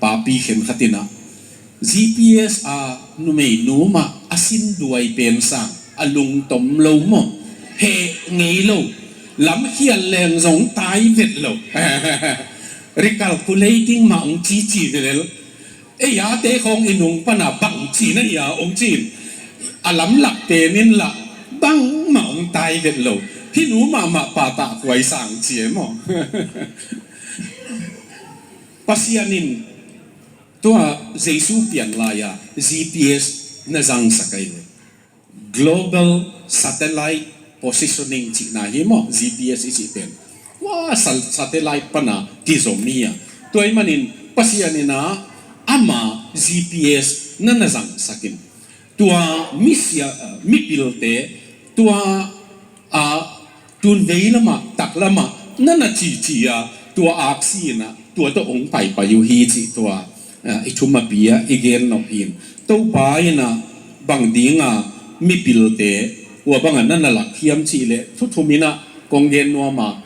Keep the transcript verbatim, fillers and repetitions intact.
Papi khenkhat in ah G P S a numeinu mah a sin duai pen sang a lungtom lo maw, heh ngei lo, lamkhial leng zong tai vet lo, recalculating mah hong cici velel. Ei ate khawng i nung pana bang ci na hia hong ci in, a lamlak pen in lah bangmah hong tai vet lo. Hih nu mahmah patah kuai sang ci e maw? Pasian in tua Jesu pian lai-a G P S na zangsak ahi ve. Global Satellite Positioning cihna hi maw, G P S i cih pen. Tua sal-, satellite pana kizom hi a. Tua ahih manin Pasian in ah ama G P S na na zangsak in. Tua misia, mipilte, tua a, tun vei lamah, tak lamah na na cici a, tua aksi in ah tua tawh hong paipai uh hi cih tua, a, i thumapi ah i gen nop hi in. Topa in ah bang ding a mipilte tua bang a na na lak hiam cih leh thu thum in ah kong gen nuam a,